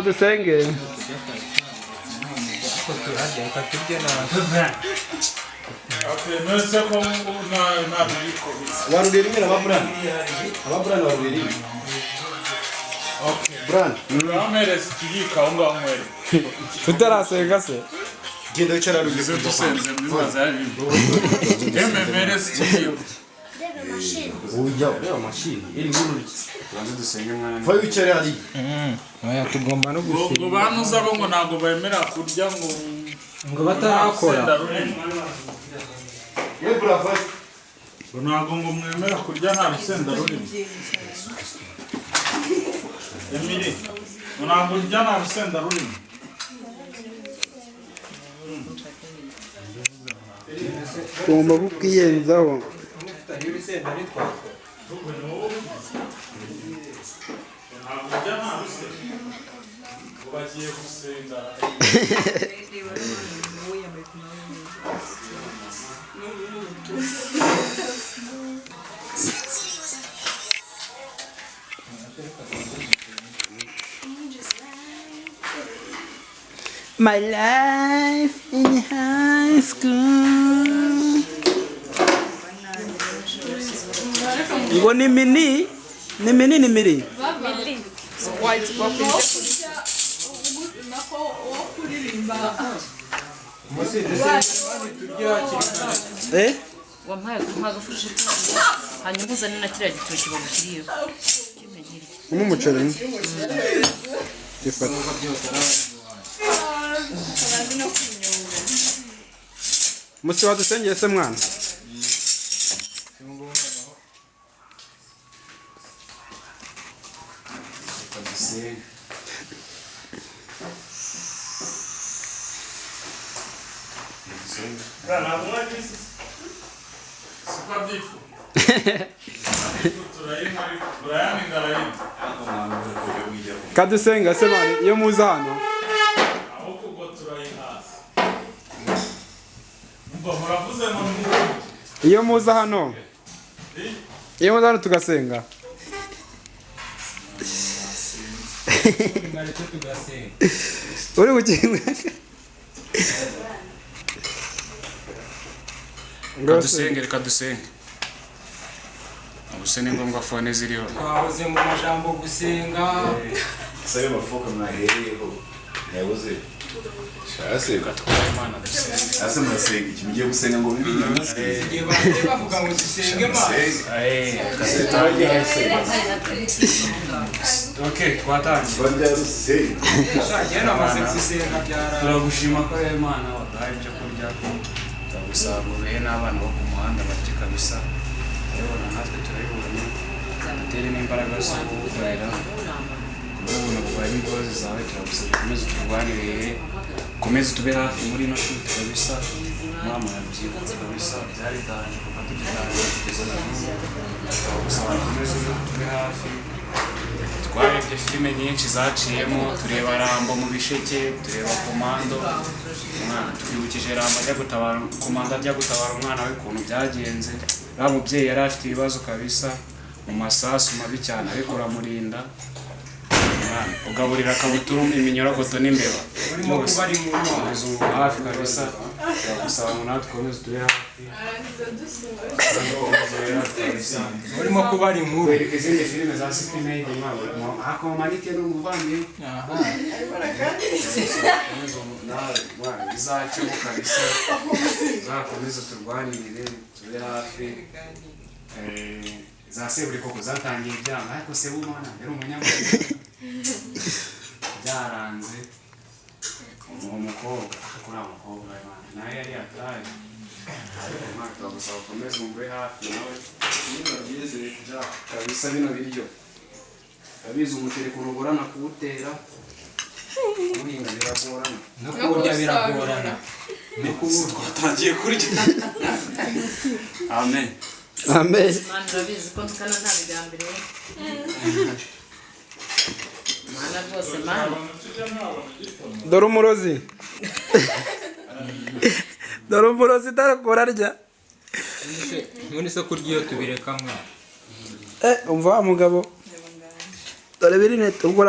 Dusenge. Nonese ko nta biyiko bisa? Waruriye rimwe na ba Burani, aba Burani waruriye rimwe. Burani. Urampereza ikiyiko aho ngaho nywere. Tutarasenga se? Genda wicara rugeze. Izo dusenze muri bazari ememere ikiyiko. Ujya ureba mashini iri nguru. Tubanze dusenge, mwana. Va wicare hariya. Oya, tugomba no Ngo gusenga. Banuza bo ngo ntabwo bemera kurya ngo Ngo batarakora. Urusenda rurimo. We brava. Ngo ntabwo ngo mwemera kurya nta rusenda rurimo. Emily, ngo ntabwo urya nta rusenda rurimo. Ugomba kukwiyenzaho. Ntabwo urya nta rusenda, ngo bagiye gusenga. My life in high school. Ngo ni mini, ni mini, ni miri. White coffee. Nako wo kuririmba. Eh? Wampaye agafurusheti, hanyuma uzane na kiriya gitoki bagushyiriyeho. Umu umuceri. Gifata. Musi wadusengeye se, mwana? Reka dusenge. Dusenge. Ntabwo mwagisi siko byifu turayinywa, ariko Brian ngarayinywa. Kadusenga se mwana, iyo muza hano. Ahubwo ubwo turayihaza. Umva, muravuze ngo mwumve. Iyo muza hano. Iyo muza hano tugasenga. Mwaretse tugasenga. Uri gukinga. Reka dusenge, reka dusenge. Ubuse ni ngombwa phone ziriho? Twahoze mu majambo gusenga. Sabe amafuka mwahereyeho ntiyabuze ase? Reka twubahe Imana, dusenge. Ase murasenga iki? Mugiye gusenga ngo bibi? Igihe bagiye bavuga ngo dusenge Imana. Reka Turagiye gusenga. Okay, twatangiye. Barya rusenga. Shagiye namaze gusenga byara. Turagushima ko rero Imana waduhaye ibyo kurya. Turagusaba ngo ubehe n'abana bo ku muhanda barye kabisa. Urabibona, natwe turabibonye. Dutere n'imbaraga zo kugukorera kubona bwawe n'imbabazi zawe. Turagusaba ukomeze uturwanirire, ukomeze utube hafi muri ino shoot kabisa. Mwana, murabyibuka kabisa, byari danger kuva tugitangira kugeza na n'ubu. Turagusaba ukomeze utube hafi. Twarebye filime nyinshi zaciyemo, tureba Rambo mu bisheke, tureba Komando. Umwana twibukije Rambo ajya gutabara, Komando ajya gutabara umwana we, ukuntu byagenze. Uriya mubyeyi yari afite ibibazo kabisa mu masasu mabi cyane, ariko uramurinda. Umwana ugaburira akabutura iminyorogoto n'imbeba. Urimo kuba ari mu nama. Komeza ubu hafi kabisa. Turagusaba ngo natwe ukomeze utube hafi. Kabisa. Urimo kuba ari inkuru. Wereka izindi filime za City Maid, mwana, ako manike n'umuvandimwe. Nawe bizacemo kabisa, uzakomeze turwanirire, tube hafi. Za Seburikoko zatangiye byanga, ariko Sebumana yari umunyamwuga, byaranze uwo mukobwa. Ariko uriya mukobwa, Imana, nawe yari yataye, ariko mwana, turagusaba ukomeze umube hafi nawe. Niba byize kabisa bino biryo, urabizi umuceri ukuntu ugorana kuwutera, kuwuhinga biragorana. No kuwurya biragorana. No kuwurya. Twatangiye kurya. Amen. Amen. Mana, urabizi ko ntukana nta bigambiriwe. Mana rwose, Mana. Dore umurozi. Dore umurozi utarakora arya. Ubundi se kurya iyo tubireka, mwana? Eh, umva wa mugabo. Dore biri net ubwo